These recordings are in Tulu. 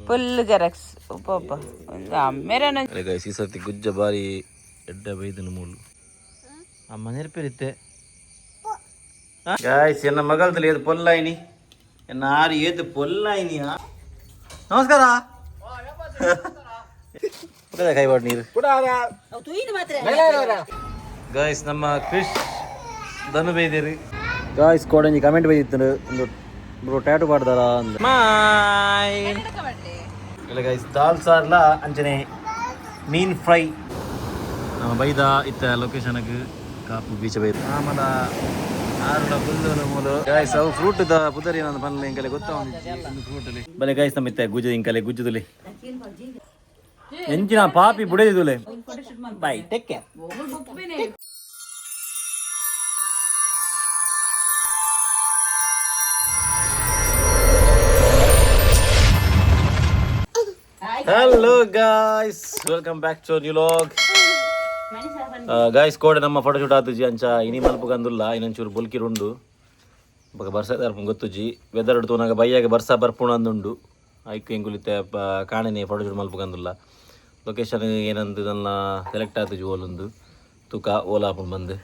ಫುಲ್ ಜೆರಾಕ್ಸ್ ಒಬ್ಬ ಅಮ್ಮೇರನ. ಗೈಸ್, ಈ ಸರ್ತಿ ಗುಜ್ಜ ಬಾರಿ ಎಡ್ಡ ಬೈದನು ಮೂಲು ಅಮ್ಮ ನೆನಪಿರುತ್ತೆ. ಗಾಯ್ಸ್, ಎನ್ನ ಮಗಲ್ದಲ್ಲಿ ಏದು ಪೊಲ್ಲಾಯಿನಿ, ಎನ್ನ ಆರು ಏದು ಪೊಲ್ಲಾಯಿನಿಯಾ. ನಮಸ್ಕಾರ. ಕೈಬಾಡ್ ನೀರು. ಗಾಯ್ಸ್, ನಮ್ಮ ಕ್ರಿಶ್ ದನು ಬೈದಿರಿ. ಗಾಯ್ಸ್, ಕೋಡಂಜಿ ಕಮೆಂಟ್ ಬೈದಿತ್ತು, ಒಂದು ಬ್ರೋ ಟ್ಯಾಟು ಪಾಡ್ದಾರ ಅಂದ. ಮಾಯ್ ಇಲ್ಲ ಗೈಸ್, ದಾಲ್ ಸಾರ್ಲ ಅಂಚನೆ ಮೀನ್ ಫ್ರೈ. ನಮ್ಮ ಬೈದ ಇತ್ತ ಲೊಕೇಶನ್ಗೆ ಕಾಪು ಬೀಚ್ ಬೈದ ಆಮಲ ಆರುಲ ಬುಲ್ಲುಲ ಮೂಲು. ಗಾಯ್ಸ್, ಅವು ಫ್ರೂಟ್ the ಪುದರಿ ನಾನು ಪನ್ಲೆ, ಇಂಕಲೆ ಗೊತ್ತಾ ಒಂದು ಫ್ರೂಟ್ ಅಲ್ಲಿ. ಬಲೆ ಗಾಯ್ಸ್, ನಮ್ಮ ಇತ್ತ ಗುಜ್ಜ ಇಂಕಲೆ ಗುಜ್ಜುದುಲೆ ಎಂಚಿನ ಪಾಪಿ ಬುಡೆದಿದುಲೆ. Bye, take care. Hello guys, welcome back to new vlog. Guys, ಕೋಡೆ ನಮ್ಮ ಫೋಟೋಶೂಟ್ ಆತುಜಿ, ಅಂಚ ಇನಿ ಮಲ್ಪು ಗಂದುಲ್ಲ. ಇನ್ನೊಂಚೂರು ಬೊಲ್ಕಿರುಂಡು ಬೊಕ ಬರ್ಸ ಬರ್ಪುಂಡು ಗೊತ್ತುಜಿ. ವೆದರ್ ತೂನಾಗ ಬಯ್ಯಾಗ ಬರ್ಸ ಬರ್ಪುಣ ಅಂದುಂಡು. ಐಕ್ ಎಂಕುಲಿತ್ತೆ ಕಾಣೆನೆ ಫೋಟೋಶೂಟ್ ಮಲ್ಪು ಗಂದುಲ್ಲ. ಲೊಕೇಶನ್ ಏನಂದು ನನ್ನ ಸೆಲೆಕ್ಟ್ ಆತುಜಿ ಓಲುಂದು ತೂಕ ಓಲ ಆಪುಂಡು ಬಂದು.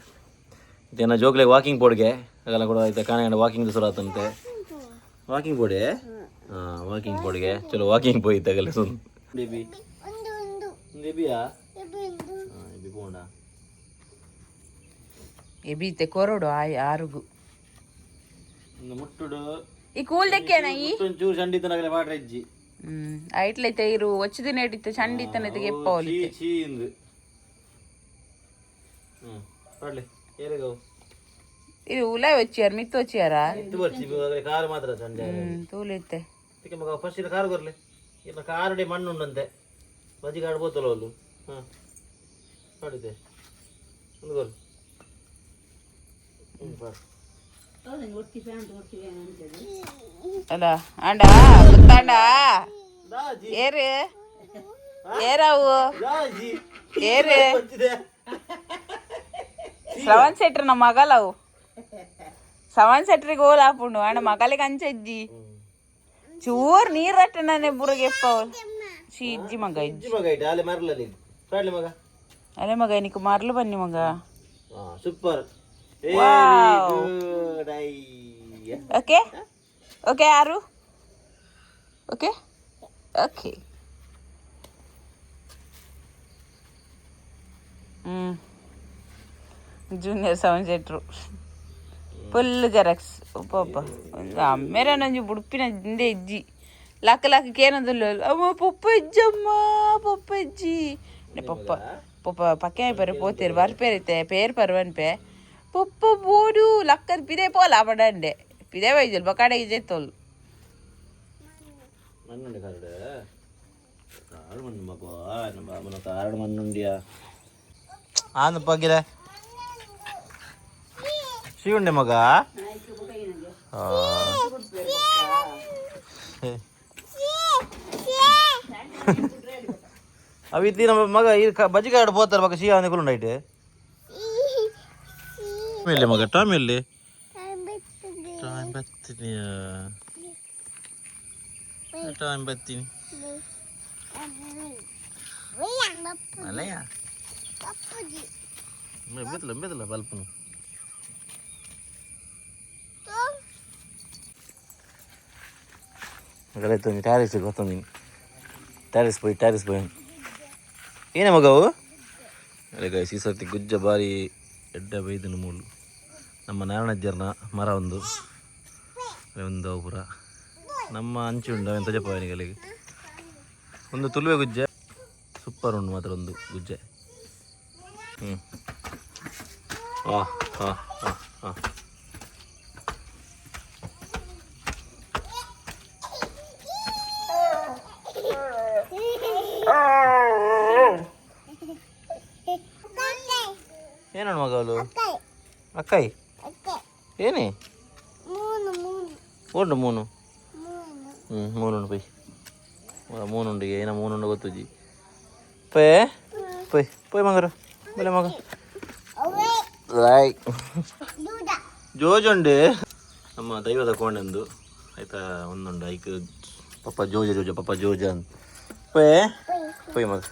ಇತ್ತೇನ ಜೋಕ್ಲೆ ವಾಕಿಂಗ್ ಪೋಡ್ಗೆ ಅದೆಲ್ಲ ಕೂಡ ಐತೆ. ಕಾಣೆ ವಾಕಿಂಗ್ ಸುರ ಆತಂತೆ. ವಾಕಿಂಗ್ ಪೋಡೆ, ಹಾಂ, ವಾಕಿಂಗ್ ಪೋಡ್ಗೆ. ಚಲೋ, ವಾಕಿಂಗ್ ಪೋಯಿತ್ತಾಗಲ್ಲ. ಸುನ್ ಬೇಬಿ ಬೇಬಿಯಾ, ಹಾಂ, ಎಬಿ ಪೋಂಡ. ಎಬೀತೆ ಕೊರಡು ಆಯ್ ಆರುಗು. ಒಂದು ಮುಟ್ಟುಡು. ಈ ಕೂಲ್ ದಕ್ಕೇನ ಈ. ಒಂಚೂರು ಚಂಡಿತನಾಗಲೇ ವಾಟರ್ ಇಜ್ಜಿ. ಐಟ್ಲೈತೆ ಇರು ಒಚ್ಚು ದಿನ ಇಟ್ಟಿತ್ತು ಚಂಡಿತ್ತನೈತೆ ಗೆಪ್ಪ. ಚೀ ಚೀ ಇಂದು. ಹ್ಮ್ ಪಾಡ್ಲೆ ಏರೆಗವು. ಇದು ಉಲಾಯ್ వచ్చారు ಮಿತ್ತು వచ్చారా. ಇತ್ತು ಬರ್ಚಿ ಕಾರು ಮಾತ್ರ ಚಂಡಿ. ತೂಲಿತ್ತೆ. ಅದಕ್ಕೆ ಮಗ ಫಸ್ಟ್ ಇಲ್ಲ ಕಾರು ಬರ್ಲಿ ಇಲ್ಲ ಕಾರುಡೆ ಮಣ್ಣು ಉಂಡಂತೆ. ಬಜಿ ಕಾಡು ಬೋತಲ್ಲ ಅವಳು. ಹಾಂ, ನೋಡಿದ್ದೆ ಒಂದು ಗೋಲ್. ಹ್ಞೂ ಪಾಡು. ಅಲ್ಲ ಅಂಡ ಗೊತ್ತಾಂಡ. ದಾಜಿ. ಏರು ಏರಾವು. ದಾಜಿ. ಏರು. ಬಂದಿದೆ. ಶ್ರವಣ್ ಶೆಟ್ರ್ ನಮ್ಮ ಮಗಲವು. ಶ್ರವಣ್ ಶೆಟ್ರಿಗೆ ಹೋಲ್ ಆಪುಂಡು ಅಂಡ ಮಗಲಿಗೆ ಅಂಚಜ್ಜಿ ಚೂರ್ ನೀರ್ ಅಟ್ಟ ನಾನೇ ಬುರಗೆಪ್ಪ. ಚೀ, ಇಜ್ಜಿ ಮಗ, ಇಜ್ಜಿ. ಇಜ್ಜಿ ಮಗ, ಇಟ್ಟು ಅಲ್ಲೇ ಮರಲಲ್ಲಿ ಪಾಡ್ಲಿ ಮಗ. ಅರೆ ಮಗ, ನಿಕ್ ಮರ್ಲು ಬನ್ನಿ ಮಗ. ಹಾಂ, ಸೂಪರ್. Wow. Good ಅಯ್ಯ. ಓಕೆ ಓಕೆ ಯಾರು, ಓಕೆ ಓಕೆ. ಜೂನಿಯರ್ ಸೆವೆನ್ ಶೆಟ್ರು ಫುಲ್ ಜೆರಾಕ್ಸ್ ಒಬ್ಬ ಅಮ್ಮೇರನೊಂಜಿ ಬುಡುಪಿನ ಹಿಂದೆ ಇಜ್ಜಿ. ಲಕ್ಕ ಲಕ್ಕ ಕೇನದುಲ್ಲ ಅಮ್ಮ. ಪೊಪ್ಪ ಇಜ್ಜಮ್ಮ, ಪೊಪ್ಪ ಇಜ್ಜಿ. ಪೊಪ್ಪ ಪೊಪ್ಪ ಪಕ್ಕೆ ಪರ ಪೋತೇರು ಬರ್ಪೇರಿತ್ತೆ ಪೇರ್ ಪರ್ವನ್ಪೆ ಪೊಪ್ಪ ಬೋಡು ಲಕ್ಕದ ಪಿದೆ ಪೋಲ ಪಡಂಡೆ ಪಿದೆ ಬೈಜಲ್ ಬಕಾಡೆ ಜೆತ್ತೋಲು. ಮಣ್ಣುಂಡೆ ಕಾರಡು, ಕಾಡು ಮಣ್ಣು ಮಗು. ನಮ್ಮ ಬಾಬನ ಕಾಡು ಮಣ್ಣುಂಡಿಯ ಆಂದ ಪಗ್ಗಿರ ಶಿವುಂಡೆ ಮಗ. ಆ. ಅವಿತಿ ನಮ್ಮ ಮಗ ಈ ಬಜ್ಜಿ ಕಾಡು ಪೋತಾರೆ ಮಗ. She ಅವನಿಗೆ ಕುಲುಂಡೈಟ್ ಮೇಲೆ ಮಗ. ಟಾಮಿ ಎಲ್ಲಿ? ಟೈಮ್ ಬತ್ತೀನಿ, ಟೈಮ್ ಬತ್ತೀನಿ. ಅಲ್ಲಯ್ಯ, ಬೆತ್ತಲ ಬೆತ್ತಲ ಬಲ್ಪನು ಮಗಲೈತು. ಟ್ಯಾರಿಸ್ ಗೊತ್ತೊಂದು, ಟ್ಯಾರಿಸ್ ಪೋಯಿ, ಟ್ಯಾರಿಸ್ ಪೋಯಿ. ಏನೇ ಮಗವು? ಅರೆ ಗೈಸ್, ಈ ಸರ್ತಿ ಗುಜ್ಜ ಬಾರಿ ಎಡ್ಡ ಬೈದನು ಮೂಲು. ನಮ್ಮ ನಾರಾಯಣಜ್ಜರ್ನ ಮರ ಒಂದು ಅರೆ ಒಂದು ಅವು ಪೂರ ನಮ್ಮ ಅಂಚು ಉಂಡು. ಅವೆಂತ ಜಪ್ಪನಿಗಳಿಗೆ ಒಂದು ತುಳುವೆ ಗುಜ್ಜೆ ಸೂಪರ್ ಉಂಡು ಮಾತ್ರ ಒಂದು ಗುಜ್ಜೆ. ಹ್ಞೂ ಹಾಂ ಹಾಂ ಹಾಂ ಹಾಂ ಏನಣ್ಣ ಮಗಲು ಅಕ್ಕಾಯಿ ಏನೇ ಉಂಡು ಮೂನು. ಹ್ಞೂ, ಮೂನುಂಡು ಪೊಯ್. ಮೂನುಂಡು, ಏನ ಮೂನುಂಡು ಗೊತ್ತುಜಿ. ಪೇ ಪೊಯ್ ಪೊಯ್ ಮಗರು ಬಲೆ ಮಗ. ಲೈಕ್ ಜೋಜುಂಡು. ನಮ್ಮ ದೈವದ ಕೋಣೆಂದು ಆಯ್ತಾ ಒಂದುಂಡು. ಐಕ್ ಪಪ್ಪ ಜೋಜ ಜೋಜ ಪಪ್ಪ ಜೋಜ ಅಂತ ಪೋಯೆ ಪೋಯ್ ಮಗ.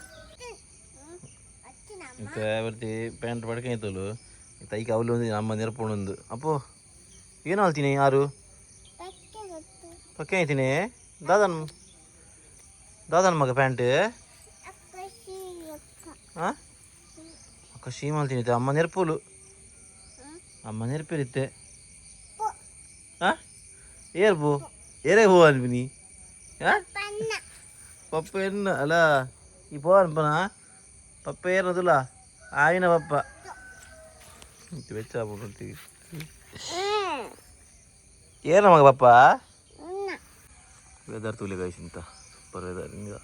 ಇತ್ತೆ ಬರ್ತಿ ಪ್ಯಾಂಟ್ ಪಡ್ಕೈತೋಲು. ತೈಕ ಅವಲು ಒಂದು ನಮ್ಮ ನೆರಪುಣೊಂದು. ಅಪ್ಪೋ, ಏನು ಆಲ್ತೀನಿ? ಯಾರು ಪಕ್ಕೆ ಐತೀನಿ? ದಾದನ್ ದಾದನ್ ಮಗ ಪ್ಯಾಂಟ್. ಹಾಂ, ಅಕ್ಕ ಶೀ ಮಾಡ್ತೀನಿ. ಅಮ್ಮ ನೆರಪುಲು, ಅಮ್ಮ ನೆರಪಿರುತ್ತೆ. ಹಾಂ, ಏರ್ ಪೋ, ಏರೇ ಹೋ ಅನ್ಪಿನಿ. ಹಾಂ, ಪಪ್ಪ ಎನ್ನ ಅಲ್ಲ, ಈ ಪೋ ಅನ್ಪನ. ಪಪ್ಪ ಏರದುಲ್ಲ ಆಯಿನ ಪಪ್ಪ ಬೆಚ್ಚ. ಏನ ಮಗ ಪಪ್ಪ? ವೆದರ್ ತೂಲೆ ಗೈಸ್, ಇಂತ ಸೂಪರ್ ವೆದರ್ ಇಂದ.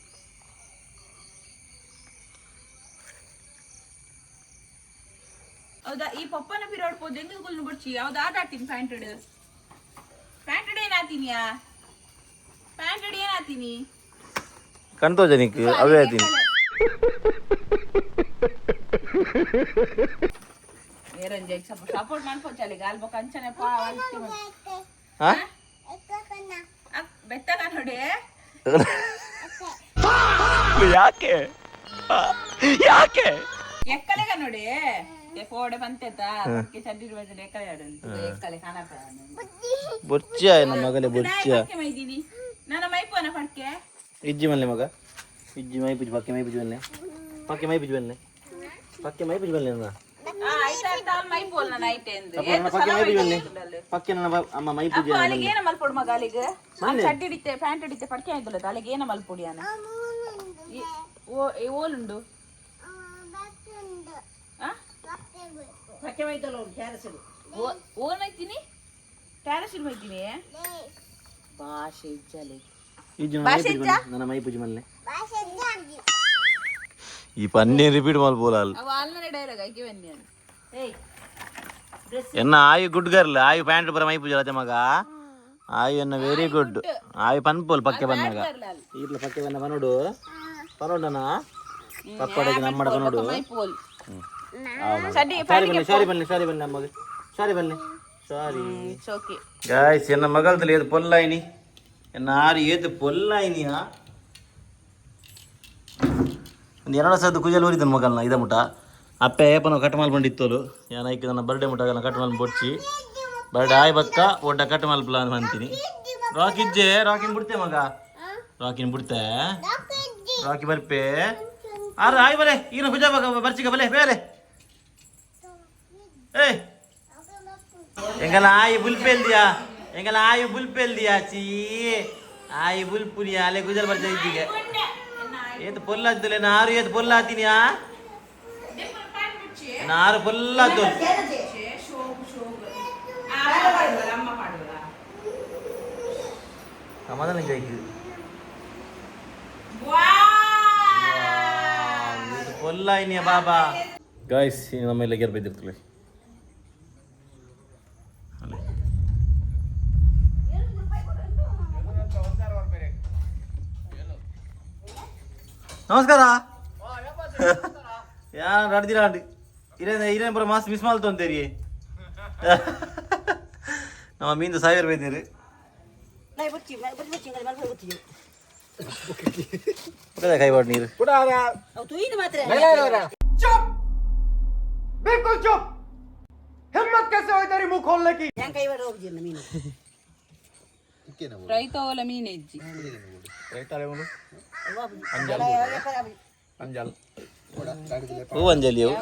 ಹೌದಾ? ಈ ಪಪ್ಪನ ಪಿರೋಡ್ ಪೋದು ಎಂಗ ಕುಲ್ನು ಬುಡ್ಚಿ. ಹೌದಾ? ಆಟಾಡ್ತೀನಿ. ಪ್ಯಾಂಟ್ ಪ್ಯಾಂಟ್ ಏನಾತೀನಿಯಾ? ಪ್ಯಾಂಟ್ ಏನಾತೀನಿ? ಕಣ್ತೋಜ ನಿಕ್ ಅವೇ ಆತೀನಿ. ಏರಂಜೆ ಸಪೋರ್ಟ್ ಮಾಡ್ಕೊಚಾಲಿ ಗಾಲ್ ಬೊಕ್ಕ ಅಂಚನೆ ಪಾ. ಹಾ. ಬೆತ್ತ ನೋಡಿ. ಯಾಕೆ ಯಾಕೆ? ಎಕ್ಕಲೆಗ ನೋಡಿ, ಫೋಡೆ ಬಂತೇತ ಚಡ್ಡಿ ಎಕ್ಕಲೆ ಎಕ್ಕಲೆ ಕಾಣಪ. ಬೊರ್ಚಿಯ ನಮ್ಮ ಮಗಲೇ ಬೊರ್ಚಿಯ. ಮೈದೀನಿ ನನ್ನ ಮೈಪೋನ ಪಡ್ಕೆ. ಇಜ್ಜಿ ಮಲ್ಲೆ ಮಗ, ಇಜ್ಜಿ. ಮೈ ಪುಜ್ ಪಕ್ಕೆ, ಮೈ ಪುಜ್ ಬನ್ನೆ ಪಕ್ಕೆ, ಮೈ ಪುಜ್ ಬನ್ನೆ ಪಕ್ಕೆ, ಮೈ ಪುಜ್ ಬನ್ನೆ ನನ್ನ. ಮೈಪೋಲ್ ನನ್ನ ಐಟೆ. ಪಕ್ಕೆ ಮೈ ಪುಜ್ ಬನ್ನೆ ಪಕ್ಕೆ ನನ್ನ ಅಮ್ಮ ಮೈ ಪೂಜೆ. ಅಲ್ಲಿಗೆ ಏನ ಮಲ್ಪೊಡು ಮಗ? ಅಲ್ಲಿಗೆ ಚಡ್ಡಿ ಹಿಡಿತೆ, ಪ್ಯಾಂಟ್ ಹಿಡಿತೆ, ಪಡ್ಕೆ ಆಯ್ತಲ್ಲ. ಅಲ್ಲಿಗೆ ಏನ ಮಲ್ಪೊಡಿ ಅನ? ಓ ಓಲುಂಡು. ಓನ್ ಮೈತೀನಿ, ಪ್ಯಾರಾಶೂಟ್ ಮೈತೀನಿ. ಭಾಷೆ ಇಜ್ಜಲೆ. ಇಜ್ಜಿ ನನ್ನ ಮೈ ಪೂಜೆ ಮಲ್ಲೆ. ಈ ಪನ್ನೆ ರಿಪೀಟ್ ಮಲ್ಪೋಲ ಅಲ್ಲಿ. ಅವ ಅಲ್ಲನೆ ಡೈಲಾಗ್ ಆಯ್ಕೆ ಬನ್ನಿ. ಏಯ್. ಎನ್ನ ಆಯು ಗುಡ್ ಗರ್ಲ್. ಆಯು ಪ್ಯಾಂಟ್ ಬರ ಮೈ ಪೂಜೆ ಅತ್ತೆ ಮಗ. ಆಯು ಎನ್ನ ವೆರಿ ಗುಡ್. ಆಯು ಪನ್ಪೋಲ್ ಪಕ್ಕೆ ಬಂದಾಗ. ಇರ್ಲ ಪಕ್ಕೆ ಬಂದ ಪನೋಡು ಪನೋಡನ ಪಪ್ಪಡೆಗೆ ನಮ್ಮಡ ಪನೋಡು. ಮೈಪೋಲ್. ಸಾರಿ ಬನ್ನಿ, ಸಾರಿ ಬನ್ನಿ, ಸಾರಿ ಬನ್ನಿ ನಮಗೆ, ಸಾರಿ ಬನ್ನಿ, ಸಾರಿ. It's okay. Guys, ಎನ್ನ ಮಗಲ್ದಲ್ಲಿ ಏದು ಪೊಲ್ಲಾಯಿನಿ, ಎನ್ನ ಆರು ಏದು ಪೊಲ್ಲಾಯಿನಿಯಾ. ಒಂದು ಎರಡು ಸದ್ದು ಕುಜಲ್ ಊರಿದ್ದನು ಮಗಲ್ನ ಇದ ಮುಟ. ಅಪ್ಪೆ ಏಪನ ಕಟ್ ಮಲ್ಪಂಡಿತ್ತೋಲು. ಏನಾಯ್ತು, ನನ್ನ ಬರ್ಡೇ ಮುಟ ಕಟ್ ಮಲ್ ಬೊಚ್ಚಿ. ಬರ್ಡೇ ಆಯ್ ಬಕ್ಕ ಒಡ್ಡ ಕಟ್ ಮಲ್ಪಲ ಅಂತ ಅಂತೀನಿ. ರಾಕಿಜ್ಜೆ, ರಾಕಿನ್ ಬಿಡ್ತೆ ಮಗ, ರಾಕಿನ್ ಬಿಡ್ತೆ. ರಾಕಿ ಬರ್ಪೆ ಆರು ಆಯ್ ಬಲೆ. ಈಗಿನ ಕುಜ ಬಕ ಬರ್ಚಿಕ ಬಲೆ ಬೇಲೆ. ಏಯ್, ಎಂಗಲ ಆಯಿ ಬುಲ್ಪೆಲ್ದಿಯಾ? ಎಂಗಲ ಆಯಿ ಬುಲ್ಪೆಲ್ದಿಯಾ? ಚೀ, ಆಯಿ ಬುಲ್ಪುನಿಯಾ? ಅಲ್ಲೇ ಗುಜಲ್ ಬರ್ತಾ ಇದ್ದೀಗೆ. ಏತ್ ಪೊಲ್ಲಾದ್ದುಲೆ ನಾರು, ಏತ್ ಪೊಲ್ಲಾತಿನಿಯಾ ನಾರು ಪೊಲ್ಲಾದ್ದು. ಅಮ್ಮ ಪಾಡುವಲ್ಲ. ಸಮಾಧಾನ ಜೈಕ್. ಪೊಲ್ಲಾಯಿನಿಯ ಬಾಬಾ. ಗಾಯ್ಸ್, ನಮ್ಮ ಗೆರ್ ಬಿದ್ದಿರ್ತಲೆ. ನಮಸ್ಕಾರ. ಯಾರು ರಡ್ದಿರ? ಇರೇನ ಇರೇನ ಪೂರ ಮಾಸ್ ಮಿಸ್ ಮಾಡ್ತೊಂತೇರಿ. ನಮ್ಮ ಮೀಂದು ಸಾವಿರ ಬೈದಿರಿ. ಕೈ ಬಾಡ್ ನೀರು. चुप, बिल्कुल चुप। हिम्मत कैसे हुई तेरी मुंह खोलने की? ರೈತ ಓಲ ಮೀನು ಇಜ್ಜಿ. ಹೂ ಅಂಜಲಿ ಅವು.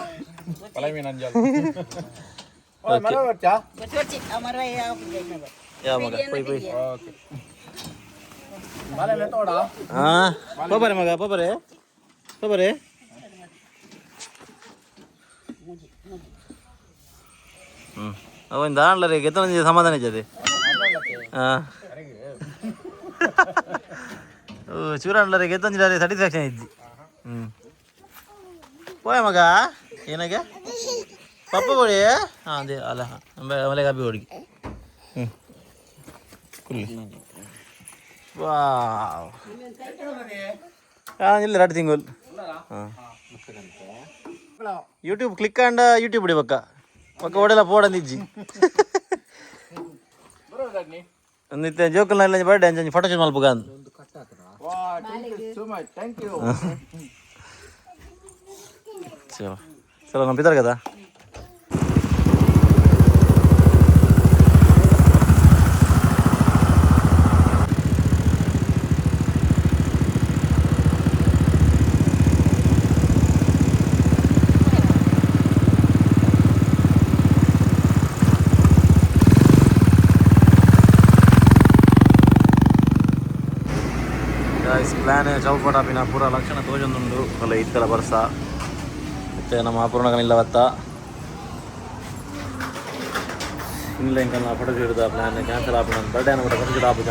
ಯಾವ ಮಗ? ಪೋಯ್ ಪೋಯ್. ಹಾ, ಪೋಪರೆ ಮಗ, ಪೋಪರೆ ಪೋಪರೆ. ಹ್ಞೂ, ಅವ ಒಂದು ಆಣ್ಲರೆ ಗೆತ್ತ ಸಮಾಧಾನ ಇದ್ದದೆ. ಹಾಂ, ಓ ಚೂರಾಣ್ಲರೆ ಗೆತ್ತೊಂಜಿಲ್ಲ, ಸ್ಯಾಟಿಸ್ಫ್ಯಾಕ್ಷನ್ ಇಜ್ಜಿ. ಹ್ಞೂ, ಪೋಯ ಮಗ. ಏನಾಗೆ ಪಪ್ಪ ಕೊಡಿ. ಹಾಂ, ಅದೇ ಅಲ್ಲ, ಆಮೇಲೆ ಕಾಪಿ ಕೊಡಿ. ಹ್ಞೂ, ಕುಲ್ಲಿ. ವಾವ್. ಹಾಂ, ಇಲ್ಲ, ಎರಡು ತಿಂಗಳು. ಹಾಂ, ಯೂಟ್ಯೂಬ್ ಕ್ಲಿಕ್ ಆಂಡ ಯೂಟ್ಯೂಬ್ ಬಿಡಿ ಪಕ್ಕ ಪಕ್ಕ ಓಡೆಲ್ಲ ಪೋಡಂದಿಜ್ಜಿ. ಒಂದಿತ್ತೆ ಜೋಕಲ್ನ ಇಲ್ಲ ಬರ್ಡೇ ಅಂಚ ಫೋಟೋ ಶೂಟ್ ಮಲ್ಪುಗ ಅಂದ್. ವಾ, thank you so much, thank you. ಚಲೋ ಚಲೋ, ನಮ್ಮ ಪಿತರ್ కదా. ಗಾಯ್ಸ್, ಪ್ಲಾನ್ ಚೌಪಟ ಪಿನ ಪೂರ ಲಕ್ಷಣ ತೋಜೊಂದುಂಡು. ಅಲ್ಲ, ಇತ್ತಲ ಬರ್ಸ. ಮತ್ತೆ ನಮ್ಮ ಅಪೂರ್ಣಗಳಿಲ್ಲ ಬತ್ತ ಇಲ್ಲ. ಎಂಕಲ್ನ ಫೋಟೋ ಶೂಟ್ ಪ್ಲಾನ್ ಕ್ಯಾನ್ಸಲ್ ಆಪುಂಡು. ಬರ್ಡೇ ಅನ್ನ ಫೋಟೋ ಶೂಟ್ ಆಪುಜ.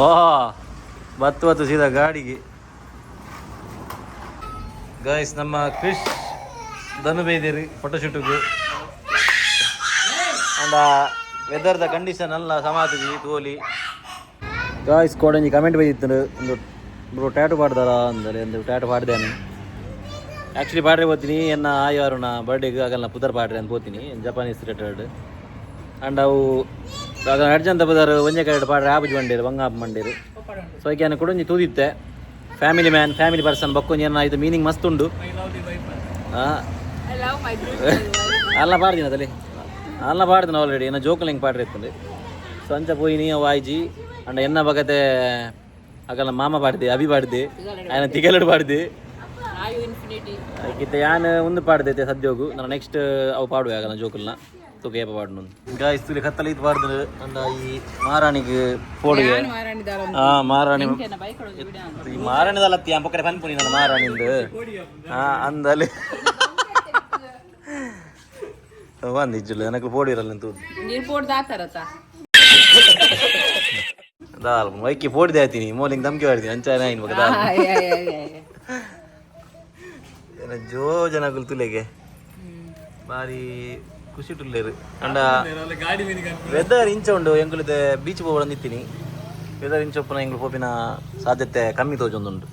ಓಹ್, ಬತ್ತು ಬತ್ತು ಸೀದಾ ಗಾಡಿಗೆ. ಗಾಯ್ಸ್, ನಮ್ಮ ಕ್ರಿಶ್ ದನು ಬೈದಿರಿ ಫೋಟೋ ಶೂಟಿಗೆ. ಅಂಡ ವೆದರ್ದ ಕಂಡೀಷನ್ ಅಲ್ಲ ಸಮಾಧಿ ತೋಲಿ. ಗಾಯ್ಸ್, ಕೋಡಂಜಿ ಕಮೆಂಟ್ ಬೈದಿತ್ತು, ಒಂದು ಬ್ರೋ ಟ್ಯಾಟು ಪಾಡ್ದಾರ ಅಂದರೆ. ಒಂದು ಟ್ಯಾಟು ಪಾಡ್ದೇನೆ. ಆ್ಯಕ್ಚುಲಿ ಪಾಡ್ರೆ ಹೋಗ್ತೀನಿ ಎನ್ನ ಆಯವಾರು ನಾ ಬರ್ಡೇಗೆ ಆಗಲ್ಲ ಪುದರ್ ಪಾಡ್ರೆ ಅಂತ ಹೋಗ್ತೀನಿ, ಜಪಾನೀಸ್ ರಿಲೇಟೆಡ್. ಆ್ಯಂಡ್ ಅವು ಆಗ ಅರ್ಜಂತ ಪುದರ್ ಒಂಜೆ ಕಡೆ ಪಾಡ್ರೆ ಆಪುಜಿ ಬಂಡೇರು ಬಂಗಾಪ ಮಂಡೇರು. ಸೊ ಐಕೆ ಕುಡೊಂಜಿ ತೂದಿತ್ತೆ. ಫ್ಯಾಮಿಲಿ ಮ್ಯಾನ್, ಫ್ಯಾಮಿಲಿ ಪರ್ಸನ್ ಬಕ್ಕೊಂಜಿ ಏನ ಇದು ಮೀನಿಂಗ್ ಮಸ್ತ್ ಉಂಡು. ಅಲ್ಲ, ಪಾಡ್ದಿನ ತಲೆ ಅಲ್ಲ ಪಾಡ್ದಿನ ಆಲ್ರೆಡಿ ಏನ ಜೋಕುಲು ಪಾಡ್ರೆ ಇತ್ತಂದು. ಸೊ ಅಂಚ ಪೋಯಿನಿ ಅವು ಆಯ್ಜಿ. ಅಂಡ ಎನ್ನ ಬಗತೆ ಅಗಲ ಮಾಮ ಪಾಡ್ದೆ, ಅಭಿ ಪಾಡ್ದೆ, ಆಯನ ತಿಗಲಡು ಪಾಡ್ದೆ. ಐಕಿತ್ತೆ ಯಾನ್ ಒಂದು ಪಾಡ್ದೈತೆ ಸದ್ಯೋಗು. ನಾನು ನೆಕ್ಸ್ಟ್ ಅವು ಪಾಡುವೆ ಆಗಲ್ಲ ಜೋಕುಲ್ನ ತೂಕ ಏಪ ಪಾಡ್ನು. ಗಾಯ್ಸ್, ತುಲಿ ಕತ್ತಲ ಇದು ಪಾಡ್ದು. ಅಂಡ ಈ ಮಾರಾಣಿಗೆ ಪೋಡುಗೆ. ಹಾ, ಮಾರಾಣಿ, ಈ ಮಾರಾಣಿದಲ್ಲ ಪಕ್ಕಡೆ ಪನ್ಪುನಿ ನನ್ನ ಮಾರಾಣಿಂದು. ಹಾ, ಅಂದಲ್ಲಿ ಬಂದಿಜ್ಜುಲ್ಲ ನನಗೆ ಪೋಡಿರಲ್ಲ ಅಂತ. ನೀರು ಪೋಡ್ದು ಆತಾರತ್ತ. ದಾಲ್ ವೈಕಿ ಪೋಡಿದೆ ಆಯ್ತೀನಿ ಮೋಲಿಂಗ್ ಧಮಕಿ ಆಡ್ತೀನಿ ಅಂಚ ಇನ್ ಮಗ ದಾಲ್ ಏನ ಜೋ ಜನಗಳು ತುಲೆಗೆ ಬಾರಿ ಖುಷಿ ಟುಲ್ಲೇರು. ಅಂಡ ವೆದರ್ ಇಂಚ ಉಂಡು. ಎಂಕುಲಿದೆ ಬೀಚ್ ಪೋವಡ ನಿಂತೀನಿ. ವೆದರ್ ಇಂಚ ಉಪ್ಪುನ ಎಂಕುಲು ಪೋಪಿನ ಸಾಧ್ಯತೆ ಕಮ್ಮಿ ತೋಜೊಂದುಂಡು.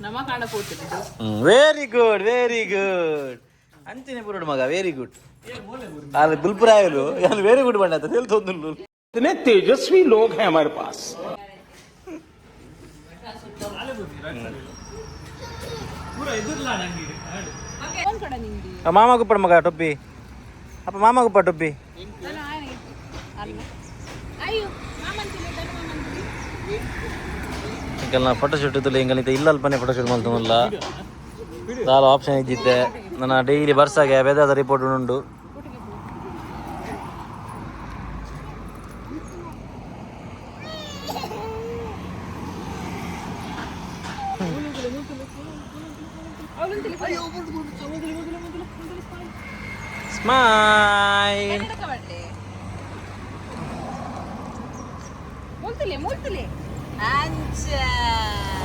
ನಮ್ಮ ಕಾಣ ಪೋತಿದ್ದು. ವೆರಿ ಗುಡ್, ವೆರಿ ಗುಡ್ ಅಂಚನೆ ಪುರುಡು ಮಗ, ವೆರಿ ಗುಡ್. ಅದು ಗುಲ್ಪುರಾಯಲು ಯಾನು ವೆರಿ ಗುಡ್ ಬಂಡ ಅಂತ ಹೇಳ್ತೊಂದುಂಡು. इतने तेजस्वी लोग हैं हमारे पास। ಮಾಮ ಗುಪ್ಪಡ ಮಗ ಟೊಪ್ಪಿ ಅಪ್ಪ, ಮಾಮ ಗುಪ್ಪ ಟೊಪ್ಪಿ. ಎಂಕಲ್ನ ಫೋಟೋ ಶೂಟ್ ತುಲೆ. ಎಂಕಲ್ ಇಲ್ಲ ಅಲ್ಪನೆ ಫೋಟೋ ಶೂಟ್ ಮಲ್ತೊಂದುಲ್ಲ. ದಾಲ ಆಪ್ಷನ್ ಇದ್ದಿದ್ದೆ. ನನ್ನ ಡೈಲಿ ಬರ್ಸಾಗೆ ವೆದರ್ದ ರಿಪೋರ್ಟ್ ಉಂಡು. ಸ್ಮೈಲ್. ಮೂಲ್ತಲೆ ಮೂಲ್ತಲೆ ಅಂಚ.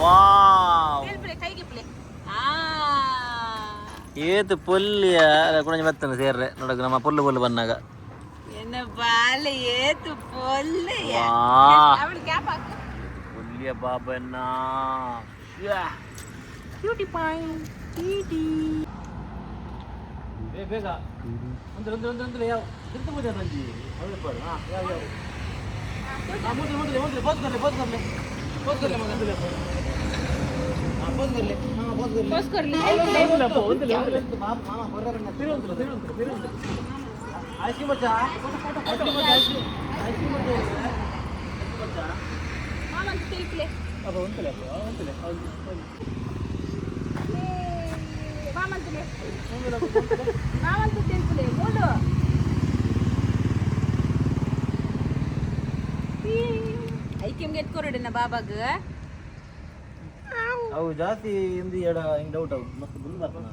ವಾವ್. ಕೈಗೆ ಆ. ಏತು ಪೊಲ್ಲಿಯ ಕುಣಂಜಿ ಬತ್ತನ ಸೇರ್ರೆ ನೋಡಕ್ ನಮ್ಮ ಪೊಲ್ಲು ಪೊಲ್ಲು ಬನ್ನಾಗ. ಎನ್ನ ಬಾಲೆ ಏತು ಪೊಲ್ಲೆಯ. ವಾ. ಅವಳು ಕ್ಯಾಪ್ ಹಾಕು. ಪೊಲ್ಲಿಯ ಬಾಬಣ್ಣ. ಕ್ಯೂಟಿ ಪಾಯ್ ಟೀ. ಬೇಗ ಒಂದು ಒಂದು ಒಂದು ಒಂದು ಯಾವ ತಿರ್ತು ಪೂಜೆ ತಂಜಿ ಅವಳು ಪಾಡು. ಹಾ, ಯಾವ ಯಾವ ಹಾ, ಮೂತ್ರ ಮೂತ್ರ ಮೂತ್ರ ಪೋಸ್ करले, ಪೋಸ್ करले, ಪೋಸ್ करले ಮಗ. ಹಾ, ಪೋಸ್ करले, ಹಾ, ಪೋಸ್ करले. ಪೋಸ್ ಕೊರ್ಲಿ. ಮಾಮ ಹೊರಗಡೆ ತಿರುವಂತಲು ತಿರುವಂತಲು ತಿರುವಂತಲು. ಐಸ್ ಕ್ರೀಮ್ ಬಚ್ಚಾ, ಐಸ್ ಕ್ರೀಮ್ ಬಚ್ಚಾ, ಐಸ್ ಕ್ರೀಮ್, ಐಸ್ ಕ್ರೀಮ್ ಬಚ್ಚಾ, ಐಸ್ ಕ್ರೀಮ್ ಬಚ್ಚಾ. ಮಾಮ ಅಂತ ತಿಳಿಪ್ಲೆ. ಅಪ್ಪ ಉಂಟಲೆ, ಅಪ್ಪ ಉಂಟಲೆ. ಮಾಮಂತಲೆ ಮಾಮಂತ ತಿಳಿಪ್ಲೆ ಮೂಡು. ಐಕ್ಯಂಗೆ ಎತ್ಕೊರಡಿನ ಬಾಬಾಗ. ಅವು ಜಾಸ್ತಿ ಹಿಂದಿ ಎಡ ಹಿಂಗ್ ಡೌಟ್ ಅವು ಮಸ್ತ್ ಬುಲ್ ಬರ್ತದೆ.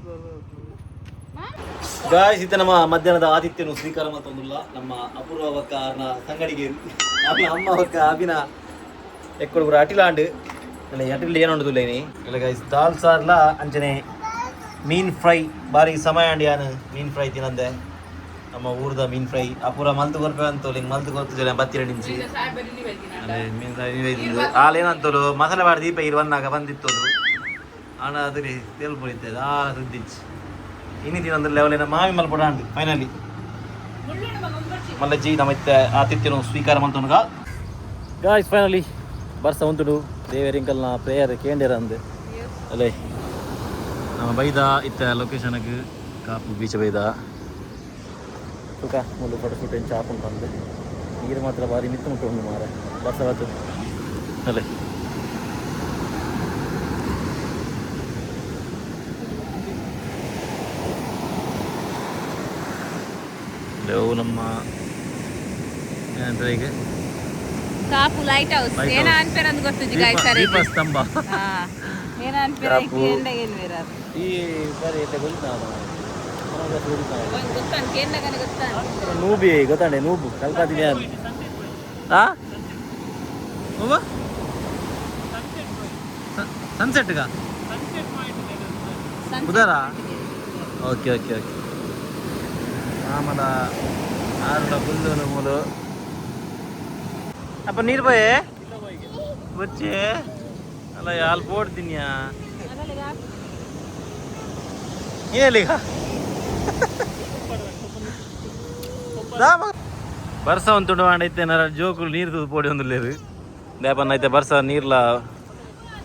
ಗಾಯ್ಸ್, ಇತ್ತ ನಮ್ಮ ಮಧ್ಯಾಹ್ನದ ಆತಿಥ್ಯನು ಸ್ವೀಕಾರ ಮತ್ತೊಂದುಲ್ಲ. ನಮ್ಮ ಅಪೂರ್ವ ಬಕ್ಕ ಅರ್ನ ಸಂಗಡಿಗೆ ಅಭಿನ ಅಮ್ಮ ಬಕ್ಕ ಅಭಿನ ಎಕ್ಕಡು ಪೂರ ಅಟಿಲಾಂಡ್. ಇಲ್ಲ, ಅಟಿಲ್ ಏನು ಉಂಡು ನೀ ಇಲ್ಲ. ಗಾಯ್ಸ್, ದಾಲ್ ಸಾರ್ಲ ಅಂಚನೆ ಮೀನ್ ಫ್ರೈ. ಬಾರಿ ಸಮಯ ಅಂಡ್ ಯಾನು ಮೀನ್ ಫ್ರೈ ತಿನ್ನಂದೆ. ನಮ್ಮ ಊರ್ದ ಮೀನ್ ಫ್ರೈ ಅಪೂರ ಮಲ್ತು ಕೊರ್ಪೆ ಅಂತೋಲು. ಹಿಂಗೆ ಮಲ್ತು ಕೊರ್ತು ಬತ್ತಿರ ನಿಂಚಿ. ಅದೇ ಮೀನ್ ಫ್ರೈ ಹಾಲೇನಂತೋಲು ಮಸಾಲೆ ಮಾಡಿ ದೀಪ ಇರು ಬಂದಾಗ ಬಂದಿತ್ತೋದು. ಆಣ ಅದೇ ತೇಲ್ ಪೊಳಿತೆ ಆ ಸುದ್ದಿಚ್ಚು. ಇನ್ನು ತಿನ್ನಂದ್ರೆ ಲೆವೆಲ್ ಏನ ಮಾವಿ ಮಲ್ಪಡ ಅಂಡ್ ಫೈನಲಿ ಮಲ್ಲಜ್ಜಿ ನಮ್ಮ ಇತ್ತೆ ಆತಿಥ್ಯನು ಸ್ವೀಕಾರ ಮಲ್ತೊನಗ. Guys, finally ಬರ್ಸ ಉಂತುಡು ದೇವೆರಿಂಕಲ್ನ ಪ್ರೇಯರ್ ಕೇಂಡೇರ ಅಂದ್ ಅಲ್ಲೇ ನಮ್ಮ ಬೈದ ಇತ್ತ ಲೊಕೇಶನ್ಗೆ ಕಾಪು ಬೀಚ್ ಬೈದ ಸುಖ ಮುಳ್ಳು ಫೋಟೋ ಶೂಟ್ ಎಂಚ ಆಪುಂಡು ಪಂದ್ ನೀರು ಮಾತ್ರ ಬಾರಿ ಮಿತ್ತು ಮುಟ್ಟು ಉಂಡು ಮಾರೆ ಬರ್ಸ ಬರ್ತದೆ ಅಲ್ಲೇ. ಅವು ನಮ್ಮ ಏನಂತಾರೆ ಈಗ? ಕಾಪು ಲೈಟ್ ಹೌಸ್ ಏನ ಅನ್ಪೇರ್ ಅಂದ್ ಗೊತ್ತುಜಿ ಗಾಯ್ಸ್ ಸರ್. ದೀಪಸ್ತಂಭ. ಹಾ, ಏನ ಅನ್ಪೇರ್. ಕಾಪು. ಏನ್ ಬೇರೆ? ಈ ಬಾರಿ ಐತೆ ಗೊತ್ತಾನ. ಒಂದ್ ಗೊತ್ತಾನ್ ಕೇಂದ್ರಗನೆ ಗೊತ್ತಾನ್. ನೂಬಿ ಗೊತ್ತಾಂಡೆ, ನೂಬು ಕಲ್ಪಾತೀನಿ ಅದು. ಆ ಸನ್ಸೆಟ್ಗ ಉದಾರ. Okay okay okay. ಆಮಲ ಆರುಡ ಬುಲ್ಲು ಮೂಲು ಅಪ್ಪ ನೀರು ಬಾಯೆ ಬಚ್ಚೆ ಅಲ್ಲ ಯಾಲ್ ಬೋರ್ಡ್ ದಿನ್ಯಾ ಏನಿಲ್ಲ. ಬರ್ಸ ಒಂದು ಐತೆ ನರ ಜೋಕುಲು ನೀರು ತೂದು ಪೋಡಿ ಒಂದು ಲೇರು ದೇಪನ್ನ ಐತೆ. ಬರ್ಸ ನೀರ್ಲ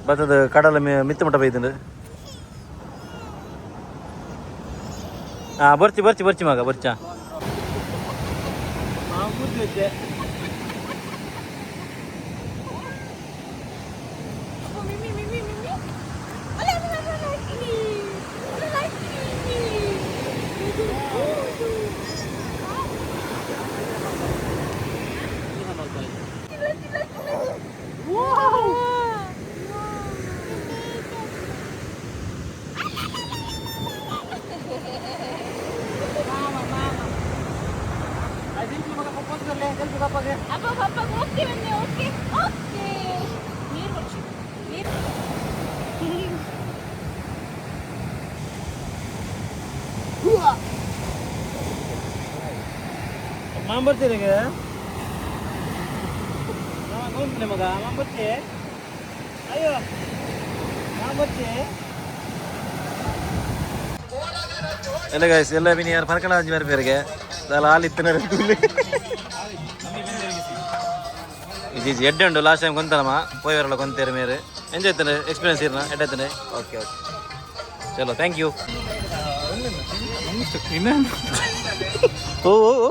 ಬತ್ತದ ಕಡಲ ಮಿತ್ತು ಮುಟ್ಟ ಬೈತಂಡು. ಹಾ, ಬರ್ಚಿ ಬರ್ಚಿ ಬರ್ಚಿ ಮಗ ಬರ್ಚಾ. ಮಿಮಿ ಮಿಮಿ ಮಿಮಿ ಅಲ್ಲ ಅಲ್ಲ ಅಲ್ಲ ಅಲ್ಲ ಅಲ್ಲ. ಅಪ್ಪ ಪಪ್ಪ ಓಕೆ ಬನ್ನಿ. ಓಕೆ ಓಕೆ, ನೀರು ಕೊಡ್ಸಿ ನೀರು. ಮಾಂಬರ್ತೀರಿ ಮಗ ಮಾಂಬರ್ತಿ. ಅಯ್ಯೋ ಮಾಂಬರ್ತಿ. ಎಲ್ಲ ಗಾಯ್ಸ್ ಎಲ್ಲ ಬಿನಿ ಯಾರು ಪರ್ಕಳ ಅಂಜಿ ಬೇರೆ ಬೇರೆಗೆ ದಾಲ ಆಲಿತ್ತಿನ. ಇದು ಎಡ್ಡೆ ಉಂಡು. ಲಾಸ್ಟ್ ಟೈಮ್ ಕೊಂತನಮ್ಮ ಪೋಯ್ ಬರಲ್ಲ ಕೊಂತೇರು ಮೇರೆ. ಎಂಜಾಯ್ ಆಯ್ತಾನೆ ಎಕ್ಸ್ಪೀರಿಯನ್ಸ್ ಇರ್ನ ಎಡ್ಡೆ. ಓಕೆ ಓಕೆ, ಚಲೋ, thank you. ಓ ಓ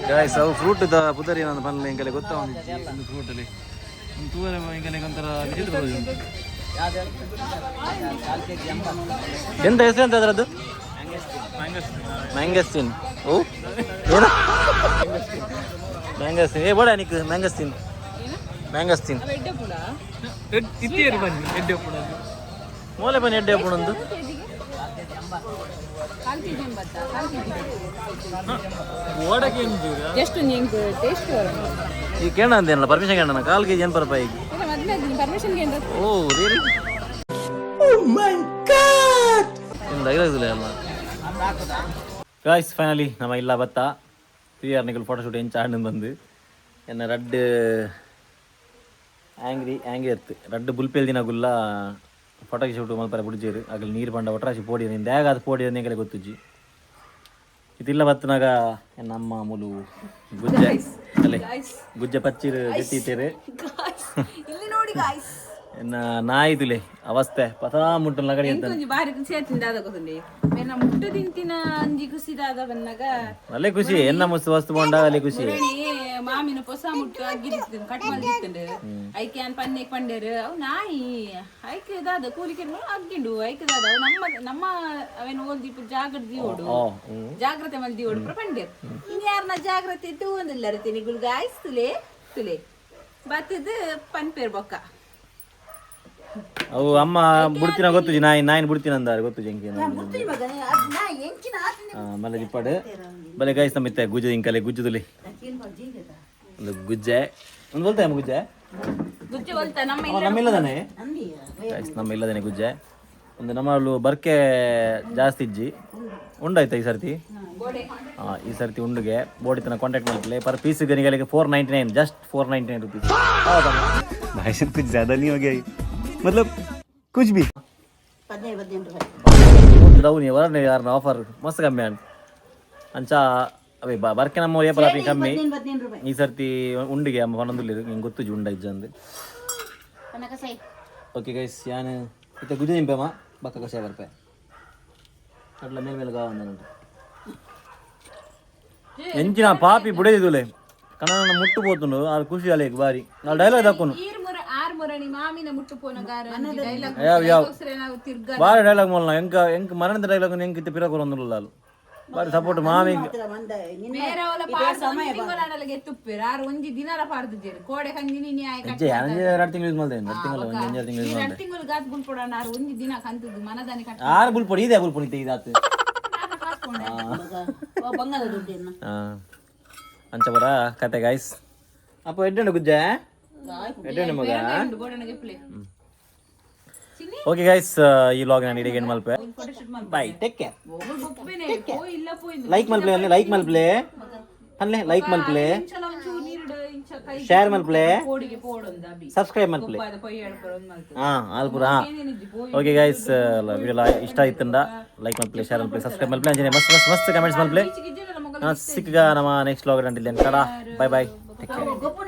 ಗಾಯ್ಸ್, ಅವು ಫ್ರೂಟ್ the ಪುದರಿ ನಾನು ಪನ್ಲೆ ಎಂಕಲೆ ಗೊತ್ತಾ ಒಂದು ಒಂದು ಫ್ರೂಟ್ ಅಲ್ಲಿ ಒಂದು ತೂವರೆ ಎಂಕಲೆ ಒಂಥರ ವಿಚಿತ್ರ ಬರೋದು ಉಂಟು. ಎಂತ ಹೆಸರು ಎಂತ ಅದರದ್ದು? ಮ್ಯಾಂಗಸ್ಟಿನ್. ಓ ಏನು ಮ್ಯಾಂಗಸ್ಟಿನ್? ಏ ಬೋಡ ನಿಕ್ ಮ್ಯಾಂಗಸ್ಟಿನ್ ಮ್ಯಾಂಗಸ್ಟಿನ್. ಮೋಲೆ ಬನ್ನಿ ಎಡ್ಡೆ ಪುಣಂದು. ಕಾಲು ಕೆಜಿ ಎಂಬತ್ತಾ? ಕಾಲು ಕೆಜಿ ಎಷ್ಟು ನಿಂಗೆ ಟೇಸ್ಟ್? ಈ ಕೇಳ ಅಂತೇನಲ್ಲ, ಪರ್ಮಿಷನ್ ಕೇಳೋಣ. ಕಾಲು ಕೆಜಿ ಏನು ಪರಪ ಈಗ? ಮದುವೆ ಪರ್ಮಿಷನ್ ಕೇಂದ್ರ. Oh really? ಏನು ಡೈಲಾಗ್ಸ್ ಅಲ್ಲ ಗಾಯ್ಸ್. ಫೈನಲಿ ನಮ್ಮ ಇಲ್ಲ ಬತ್ತ ತ್ರೀ ಆರ್ ನಿಕಲ್ ಫೋಟೋಶೂಟ್ ಎಂಚ ಆಂಡ್ ಬಂದು ಎನ್ನ ರಡ್ಡ್ ಆಂಗ್ರಿ ಆಂಗ್ರಿ ಎತ್ತು ರಡ್ಡ್ ಬುಲ್ಪೇಲ್ ದಿನ ಗುಲ್ಲ ಫೋಟೋ ಶೂಟ್ ಮಲ್ಪರೆ ಬುಡ್ಜೇರು. ಅಗಲ್ ನೀರು ಪಂಡ ಒಟ್ರಾಶಿ ಪೋಡಿ ದ್ಯಾಗ ಅದು ಪೋಡಿ ಎಂಕಲೆ ಗೊತ್ತುಜ್ಜಿ. ಇದಿಲ್ಲ ಬತ್ತನಾಗ ನಮ್ಮ ಮುಲು ಗುಜ್ಜೆ ಅಲ್ಲೇ ಗುಜ್ಜೆ ಪಚ್ಚಿರು ಗಟ್ಟಿತ್ತೇರು. ಇಲ್ಲಿ ನೋಡಿ ಗಾಯ್ಸ್. ಎನ್ನ ನಾಯಿ ತುಲೆ ಅವಸ್ಥೆ ಪತಾ ಮುಟ್ಟು ಲಗಡಿ ಅಂತ. ಒಂಜಿ ಬಾರಿ ಖುಷಿ ಆಯ್ತು ದಾದ ಗೊತ್ತುಂಡಿ ಮೇನ ಮುಟ್ಟು ತಿಂತಿನ ಅಂಜಿ ಖುಷಿ ದಾದ ಬಂದಾಗ. ಅಲ್ಲೇ ಖುಷಿ ಎನ್ನ ಮುಸ್ತು ವಸ್ತು ಬೋಂಡ ಅಲ್ಲೇ ಖುಷಿ. ಮುರಣಿ ಮಾಮಿನ ಪೊಸ ಮುಟ್ಟು ಅಗ್ಗಿದಿತ್ತು ಕಟ್ ಮಲ್ದಿತ್ತುಂಡು. ಐಕೆ ಅನ್ ಪನ್ನೆ ಪಂಡೇರು ಅವು ನಾಯಿ ಐಕೆ ದಾದ ಕೂಲಿಕೆ ಅಗ್ಗಿಂಡು ಐಕೆ ದಾದ ಅವು ನಮ್ಮ ನಮ್ಮ ಅವೇನು ಓಲ್ ದೀಪ ಜಾಗ್ರತೆ ದೀವೋಡು. ಓ ಹ್ಞೂ. ಜಾಗ್ರತೆ ಮಲ್ ದೀವೋಡು ಪುರ ಪಂಡೇರು. ಇನ್ಯಾರನ ಜಾಗ್ರತೆ ತೂವೊಂದಿಲ್ಲರ ತಿನಿಗುಲ್ ಗಾಯ್ಸ್. ತುಲೆ ತುಲೆ ಬತ್ತದ ಪನ್ಪೇರ್ ಬೊಕ್ಕ. ಅವು ಅಮ್ಮ ಬುಡ್ತಿನ ಗೊತ್ತುಜಿ ನಾಯಿ ನಾಯಿನ ಬುಡ್ತಿನ ಅಂದಾರೆ ಗೊತ್ತುಜಿ ಎಂಕೆ. ಮಲ್ಲ ಜಿಪ್ಪಾಡು ಬಲೆ ಗಾಯ್ಸ್. ನಮ್ಮ ಇತ್ತೆ ಗುಜ್ಜೆ ಇಂಕಲೆ ಗುಜ್ಜುದುಲಿ ಒಂದು ಗುಜ್ಜೆ ಒಂದು ಬೋಲ್ತಾ ಅಮ್ಮ ಗುಜ್ಜೆ. ಗುಜ್ಜೆ ಒಲ್ತ ನಮ್ಮ. ಅವ ನಮ್ಮ ಇಲ್ಲದಾನೆ ಗಾಯ್ಸ್, ನಮ್ಮ ಇಲ್ಲದಾನೆ ಗುಜ್ಜೆ ಒಂದು. ನಮ್ಮಲ್ಲೂ ಬರ್ಕೆ ಜಾಸ್ತಿ ಇಜ್ಜಿ ಉಂಡಾಯ್ತಾ ಈ ಸರ್ತಿ? ಆ, ಈ ಸರ್ತಿ ಉಂಡುಗೆ ಬೋಡಿತನ ಕಾಂಟ್ಯಾಕ್ಟ್ ಮಾಡ್ತಿಲ್ಲ. ಪರ್ ಪೀಸ್ ಗನಿಗಳಿಗೆ 499, ಜಸ್ಟ್ ₹499. ಹೌದಮ್ಮ? भाई साहब, कुछ ज्यादा नहीं हो गया ये? मतलब कुछ भी. ಡೌನ್ ವರನೆ ಯಾರನ್ನ ಆಫರ್ ಮಸ್ತ್ ಕಮ್ಮಿ ಅಂಡ್ ಅಂಚ. ಅವೇ ಬರ್ಕೆ ನಮ್ಮ ಏಪಲ ಕಮ್ಮಿ. 15 ರೂಪಾಯಿ. ಈ ಸರ್ತಿ ಉಂಡಿಗೆ ಅಮ್ಮ ಪನೊಂದುಲ್ಲೆರ್, ಎಂಕ್ ಗೊತ್ತುಜಿ ಉಂಡ ಇಜ್ಜಂದ್. ಪನ್ನ ಕಸಾಯಿ. ಓಕೆ ಗೈಸ್, ಯಾನ್ ಇತ್ತೆ ಗುಜ ನಿಂಪೆಮ ಬಕ್ಕ ಕಷಾಯ ಬರ್ಪೆ. ಅಟ್ಲ ಮೇಲ್ ಮೇಲೆ ಗಾವಂದ ಎಂಚಿನ ಪಾಪಿ ಬುಡೇದಿದುಲೆ ಕಣ ಮುಟ್ಟು ಪೋತುಂಡು. ಆರ್ ಖುಷಿ ಅಲೇಕ್ ಬಾರಿ ನಾಲ್ ಡೈಲಾಗ್ ದಕ್ಕುನು. ಈರ್ ಮುರ ಆರ್ ಮುರಣಿ ಮಾಮಿನ ಮುಟ್ಟು ಪೋನ ಗಾರ ಡೈಲಾಗ್. ಯಾವ ಯಾವ? ನಾವು ತಿರ್ಗ ಬಾರಿ ಡೈಲಾಗ್ ಮೊಲ್ನ. ಎಂಕ ಎಂಕ್ ಮರಣದ ಡೈಲಾಗ್ ಎಂಕ್ ಇತ್ತೆ ಪಿರ ಕೊರೊಂದುಲ್ಲ. ಬಾರಿ ಸಪೋರ್ಟ್ ಮಾಮಿ. ಮಂದ ನಿನ್ನ ಬೇರೆ ಅವಲ ಪಾಡ್ದು ತಿಂಗಳಾಡಲಿಗೆ ತುಪ್ಪೇರು ಆರು ಒಂಜಿ ದಿನರ ಪಾಡ್ದು ಜೇರು ಕೋಡೆ ಕಂದಿನಿ ನ್ಯಾಯ. ಹೆಜ್ಜೆ 2 ತಿಂಗಳು ಯೂಸ್ ಮಾಡ್ದೆ, 2 ತಿಂಗಳು, ಒಂದು 2 ತಿಂಗಳು ಯೂಸ್ ಮಾಡ್ದೆ. 2 ತಿಂಗಳು ಗಾತ್ ಬುಲ್ಪೊಡ ಆರು ಒಂಜಿ ದಿನ ಕಂತದ್ದು ಮನದಾನಿ ಕಟ್ಟ. ಆರು ಬುಲ್ಪೊಡಿ ಇದೆ, ಬುಲ್ಪೊಡಿ ಇತ್ತೆ ಇದಾತು. ಓ ಬಂಗಾರ ದುಡ್ಡೇನು? ಅಂಚ ಬರ ಕತೆ ಗಾಯ್ಸ್. ಅಪ್ಪ ಎಡ್ಡೆ ಗುಜ್ಜ ಎಡ್ಡೆ ಮಗ. ಓಕೆ ಗೈಸ್, ಈ ವ್ಲಾಗ್ ನಾನು ಇಡಿಗೆ ಮಲ್ಪೆ. Bye, take care. Like ಮಲ್ಪ್ಲೆ ಅಲ್ಲೇ, ಲೈಕ್ ಮಲ್ಪ್ಲೆ ಅಲ್ಲೇ, ಲೈಕ್ ಮಲ್ಪ್ಲೆ, ಶೇರ್ ಮಲ್ಪ್ಲೆ, ಸಬ್ಸ್ಕ್ರೈಬ್ ಮಲ್ಪ್ಲೆ. ಹಾ ಆಲ್ಪುರ. ಹಾ ಓಕೆ ಗೈಸ್, ವಿಡಿಯೋ ಇಷ್ಟ ಆಯ್ತಂಡ ಲೈಕ್ ಮಲ್ಪ್ಲೆ, ಶೇರ್ ಮಲ್ಪ್ಲೆ, ಸಬ್ಸ್ಕ್ರೈಬ್ ಮಲ್ಪ್ಲೆ, ಅಂಚನೆ ಮಸ್ತ್ ಮಸ್ತ್ ಮಸ್ತ್ ಕಮೆಂಟ್ಸ್ ಮಲ್ಪ್ಲೆ. ಸಿಕ್ಕಗ ನಮ್ಮ ನೆಕ್ಸ್ಟ್ ವ್ಲಾಗ್ ಅಂಟಿಲ್ಲ. ಟಾಡಾ, ಬಾಯ್ ಬಾಯ್, ಟೇಕ್ ಕೇರ್. ಗೊಪ್ಪು.